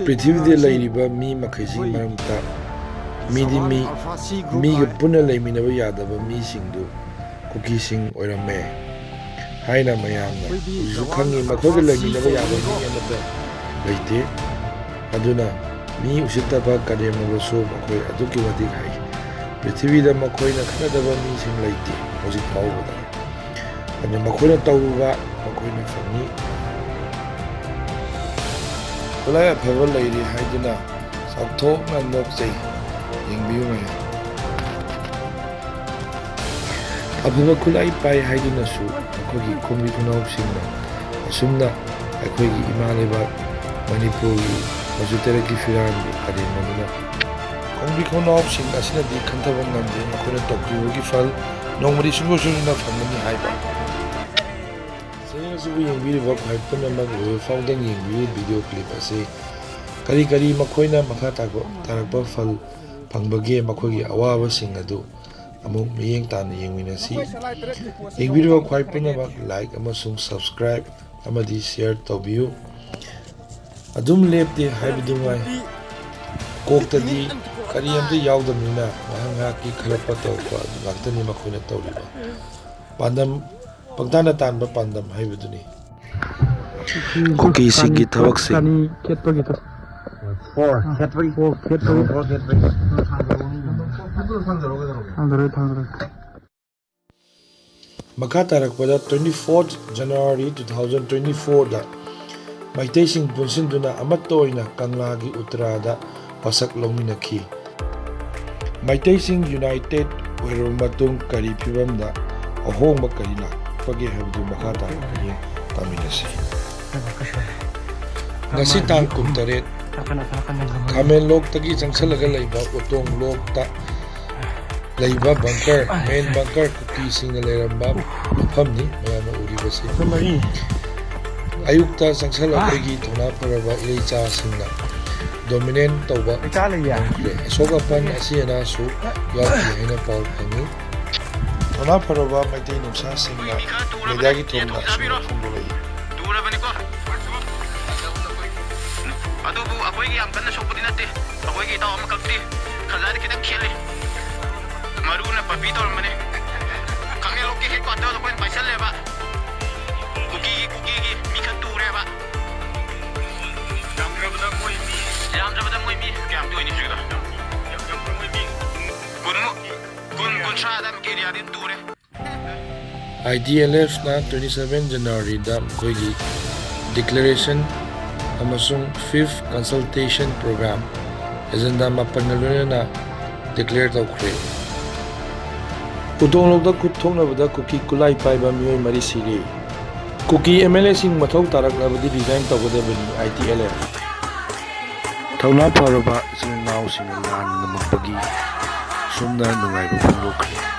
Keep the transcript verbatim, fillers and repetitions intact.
ꯄ꯭ꯔꯤꯊꯤꯕꯤꯗ ꯂꯩꯔꯤꯕ ꯃꯤ ꯃꯈꯩꯁꯤꯒꯤ ꯃꯔꯛꯇ ꯃꯤꯗꯤ ꯃꯤ, ꯃꯤꯒ ꯄꯨꯟꯅ ꯂꯩꯃꯤꯟꯅꯕ ꯌꯥꯗꯕ ꯃꯤꯁꯤꯡꯗꯨ ꯀꯨꯀꯤꯁꯤꯡ ꯑꯣꯏꯔꯝꯃꯦ ꯍꯥꯏꯅ ꯃꯌꯥꯝꯅ ꯍꯧꯖꯤꯛꯁꯨ ꯈꯪꯉꯤ꯫ ꯃꯈꯣꯏꯒ ꯂꯩꯃꯤꯟꯅꯕ ꯌꯥꯕ ꯃꯤ ꯑꯃꯠꯇ ꯂꯩꯇꯦ꯫ ꯑꯗꯨꯅ ꯃꯤ ꯎꯁꯤꯠꯇꯕ ꯀꯔꯦꯝꯅꯕꯁꯨ ꯃꯈꯣꯏ ꯑꯗꯨꯛꯀꯤ ꯃꯇꯤꯛ ꯍꯩ꯫ ꯄ꯭ꯔꯤꯊꯤꯕꯤꯗ ꯃꯈꯣꯏꯅ ꯈꯠꯅꯗꯕ ꯃꯤꯁꯤꯡ ꯂꯩꯇꯦ ꯍꯧꯖꯤꯛ ꯐꯥꯎꯕꯗ꯫ ꯑꯗꯨ ꯃꯈꯣꯏꯅ ꯇꯧꯔꯨꯕ ꯃꯈꯣꯏꯅ ꯐꯪꯏ꯫ ꯈꯨꯠꯂꯥꯏ ꯑꯐꯕ ꯂꯩꯔꯦ ꯍꯥꯏꯗꯨꯅ ꯆꯥꯎꯊꯣꯛꯅ ꯅꯣꯛꯆꯩ꯫ ꯌꯦꯡꯕꯤꯌꯨ ꯃꯌꯥꯝ꯫ ꯑꯐꯕ ꯈꯨꯠꯂꯥꯏ ꯄꯥꯏ ꯍꯥꯏꯗꯨꯅꯁꯨ ꯑꯩꯈꯣꯏꯒꯤ ꯈꯣꯡꯕꯤ ꯈꯨꯅꯥꯎꯁꯤꯡꯅ ꯑꯁꯨꯝꯅ ꯑꯩꯈꯣꯏꯒꯤ ꯏꯃꯥ ꯂꯩꯕꯥꯛ ꯃꯅꯤꯄꯨꯔꯒꯤ ꯃꯆꯨ ꯇꯔꯦꯠꯀꯤ ꯐꯤꯔꯥꯟꯕꯨ ꯀꯔꯦꯝꯅꯗꯨꯅ ꯈꯣꯡꯕꯤ ꯈꯣꯡꯅꯥꯎꯁꯤꯡ ꯑꯁꯤꯅꯗꯤ ꯈꯟꯊꯕ ꯉꯝꯗꯦ ꯃꯈꯣꯏꯅ ꯇꯧꯈꯤꯕꯒꯤ ꯐꯜ ꯅꯣꯡꯃꯗꯤ ꯁꯨꯡꯁꯣꯏ ꯁꯣꯏꯗꯅ ꯐꯪꯒꯅꯤ ꯍꯥꯏꯕ꯫ ꯆꯦꯅꯦꯜ ꯑꯁꯤꯕꯨ ꯌꯦꯡꯕꯤꯔꯤꯕ ꯈ꯭ꯋꯥꯏ ꯄꯨꯝꯅꯃꯛ ꯂꯣꯏꯕ ꯐꯥꯎꯗꯪ ꯌꯦꯡꯕꯤꯌꯨ ꯚꯤꯗꯤꯑꯣ ꯀ꯭ꯂꯤꯞ ꯑꯁꯤ ꯀꯔꯤ ꯀꯔꯤ ꯃꯈꯣꯏꯅ ꯃꯈꯥ ꯇꯥꯔꯛꯄ, ꯇꯥꯔꯛꯄ ꯐꯜ ꯐꯪꯕꯒꯦ ꯃꯈꯣꯏꯒꯤ ꯑꯋꯥꯕꯁꯤꯡ ꯑꯗꯨ ꯑꯃꯨꯛ ꯃꯤꯠꯌꯦꯡ ꯇꯥꯅ ꯌꯦꯡꯃꯤꯟꯅꯁꯤ꯫ ꯌꯦꯡꯕꯤꯔꯤꯕ ꯈ꯭ꯋꯥꯏ ꯄꯨꯝꯅꯃꯛ ꯂꯥꯏꯛ ꯑꯃꯁꯨꯡ ꯁꯕꯁꯀ꯭ꯔꯥꯏꯕ ꯑꯃꯗꯤ ꯁꯤꯌꯔ ꯇꯧꯕꯤꯌꯨ꯫ ꯑꯗꯨꯝ ꯂꯦꯞꯇꯦ ꯍꯥꯏꯕꯗꯨ ꯉꯥꯏ꯫ ꯀꯣꯛꯇꯗꯤ ꯀꯔꯤꯝꯇ ꯌꯥꯎꯗꯕꯅꯤꯅ ꯉꯥꯏꯍꯥꯛ ꯉꯥꯏꯍꯥꯛꯀꯤ ꯈꯜꯂꯛꯄ ꯇꯧꯔꯛꯄ ꯑꯗꯨ ꯉꯥꯛꯇꯅꯤ ꯃꯈꯣꯏꯅ ꯇꯧꯔꯤꯕ꯫ ꯄꯥꯟꯗꯝ, ꯄꯪꯇꯥꯟꯗ ꯇꯥꯟꯕ ꯄꯥꯟꯗꯝ ꯍꯥꯏꯕꯗꯨꯅꯤ꯫ ꯀꯨꯀꯤꯁꯤꯡꯒꯤ ꯊꯕꯛꯁꯤꯡ꯫ ꯀꯅꯤ ꯈꯦꯠꯄꯒꯤꯗꯣ꯫ ꯐꯣꯔ ꯈꯦꯠꯄꯒꯤ꯫ ꯐꯣꯔ ꯈꯦꯠꯄꯒꯤ꯫ ꯐꯣꯔ ꯈꯦꯠꯄꯒꯤ꯫ ꯊꯥꯡꯗꯔꯣꯏ, ꯊꯥꯡꯗꯔꯣꯏ꯫ ꯃꯈꯥ ꯇꯥꯔꯛꯄꯗ twenty fourth January two thousand twenty fourꯗ ꯃꯩꯇꯩꯁꯤꯡ ꯄꯨꯟꯁꯤꯟꯗꯨꯅ ꯑꯃꯠꯇ ꯑꯣꯏꯅ ꯀꯪꯂꯥꯒꯤ ꯎꯇ꯭ꯔꯥꯗ ꯄꯣꯠꯁꯛ ꯂꯧꯃꯤꯟꯅꯈꯤ꯫ ꯃꯩꯇꯩꯁꯤꯡ ꯌꯨꯅꯥꯏꯇꯦꯠ ꯑꯣꯏꯔꯕ ꯃꯇꯨꯡ ꯀꯔꯤ ꯐꯤꯕꯝꯗ ꯑꯍꯣꯡꯕ ꯀꯔꯤ ꯂꯥꯛꯄꯒꯦ ꯍꯥꯏꯕꯗꯨ ꯃꯈꯥ ꯇꯥꯅ ꯃꯤꯠꯌꯦꯡ ꯇꯥꯃꯤꯟꯅꯁꯤ꯫ ꯉꯁꯤ ꯇꯥꯡ ꯀꯨꯟꯇꯔꯦꯠ, ꯈꯥꯃꯦꯟꯂꯣꯛꯇꯒꯤ ꯆꯪꯁꯤꯜꯂꯒ ꯂꯩꯕ ꯎꯇꯣꯡ ꯂꯣꯛꯇ ꯂꯩꯕ ꯕꯪꯀꯔ, ꯃꯦꯟ ꯕꯪꯀꯔ ꯀꯨꯀꯤꯁꯤꯡꯅ ꯂꯩꯔꯝꯕ ꯃꯐꯝꯅꯤ ꯃꯌꯥꯝꯅ ꯎꯔꯤꯕꯁꯤ꯫ ꯑꯌꯨꯛꯇ ꯆꯪꯁꯤꯜꯂꯛꯄꯒꯤ ꯊꯧꯅꯥ ꯐꯔꯕ ꯏꯔꯩꯆꯥꯁꯤꯡꯅ ꯗꯣꯃꯤꯅꯦꯟ ꯇꯧꯕ ꯉꯝꯈ꯭ꯔꯦ꯫ ꯑꯁꯣꯛ ꯑꯄꯟ ꯑꯁꯤ ꯑꯅꯥꯁꯨ ꯌꯥꯎꯗꯦ ꯍꯥꯏꯅ ꯄꯥꯎ ꯐꯪꯏ꯫ ꯊꯧꯅꯥ ꯐꯔꯕ ꯃꯩꯇꯩ ꯅꯨꯡꯁꯥꯁꯤꯡꯅ ꯃꯦꯗꯤꯌꯥꯒꯤ ꯊꯣꯡꯅ ꯑꯁꯨꯝꯅ ꯐꯣꯡꯗꯣꯔꯛꯏ꯫ ꯑꯗꯨꯕꯨ ꯑꯩꯈꯣꯏꯒꯤ ꯌꯥꯝ ꯀꯟꯅ ꯁꯣꯛꯄꯗꯤ ꯅꯠꯇꯦ꯫ ꯑꯩꯈꯣꯏꯒꯤ ꯏꯇꯥꯎ ꯑꯃꯈꯛꯇꯤ ꯈꯖꯥꯏꯗ ꯈꯤꯇꯪ ꯈꯦꯠꯂꯤ꯫ ꯃꯔꯨꯅ ꯄꯥꯄꯤ ꯇꯧꯔꯝꯕꯅꯦ꯫ ꯈꯪꯉꯦ, ꯂꯣꯛꯀꯤ ꯍꯦꯗ ꯀ꯭ꯋꯥꯇꯔꯗꯣ ꯑꯩꯈꯣꯏꯅ ꯄꯥꯏꯁꯜꯂꯦꯕ꯫ ꯀꯨꯀꯤꯒꯤ, ꯀꯨꯀꯤꯒꯤ ꯃꯤ ꯈꯔ ꯇꯨꯔꯦꯕ꯫ ꯌꯥꯝꯗ꯭ꯔꯕꯗ ꯃꯣꯏ ꯃꯤ, ꯌꯥꯝꯗ꯭ꯔꯕꯗ ꯃꯣꯏ ꯃꯤ ꯀꯌꯥꯝꯗꯤ ꯑꯣꯏꯅꯤ ꯍꯧꯖꯤꯛꯀꯤꯗꯣ? ꯌꯥꯝꯗ꯭ꯔꯕꯗ ꯃꯣꯏ ꯃꯤ ꯀꯨꯟꯃꯨꯛ, ꯀꯨꯟ, ꯀꯨꯟꯊ꯭ꯔꯥ ꯑꯗꯥꯏꯃꯨꯛꯀꯤ ꯑꯦꯔꯤꯌꯥꯗꯤ ꯇꯨꯔꯦ꯫ ꯑꯥꯏ ꯇꯤ ꯑꯦꯜ ꯑꯦꯐꯅ twenty seven Januaryꯗ ꯃꯈꯣꯏꯒꯤ declaration ꯑꯃꯁꯨꯡ fifth consultation program agenda ꯃꯥꯄꯟꯒ ꯂꯣꯏꯅꯅ declare ꯇꯧꯈ꯭ꯔꯦ꯫ ꯎꯗꯣꯡꯂꯣꯛꯇ ꯈꯨꯠ ꯊꯣꯛꯅꯕꯗ ꯀꯨꯀꯤ ꯈꯨꯠꯂꯥꯏ ꯄꯥꯏꯕ ꯃꯤꯑꯣꯏ ꯃꯔꯤ ꯁꯤꯔꯦ꯫ ꯀꯨꯀꯤ ꯑꯦꯝ ꯑꯦꯜ ꯑꯦꯁꯤꯡ ꯃꯊꯧ ꯇꯥꯔꯛꯂꯕꯗꯤ resign ꯇꯧꯒꯗꯕꯅꯤ, ꯑꯥꯏ ꯇꯤ ꯑꯦꯜ ꯑꯦꯐ꯫ ꯊꯧꯅꯥ ꯐꯔꯕ ꯏꯆꯤꯜ ꯏꯅꯥꯎꯁꯤꯡꯅ ꯂꯥꯟ ꯉꯝꯃꯛꯄꯒꯤ ꯁꯨꯝꯅ ꯅꯨꯡꯉꯥꯏꯕ ꯐꯣꯡꯗꯣꯛꯈ꯭ꯔꯦ꯫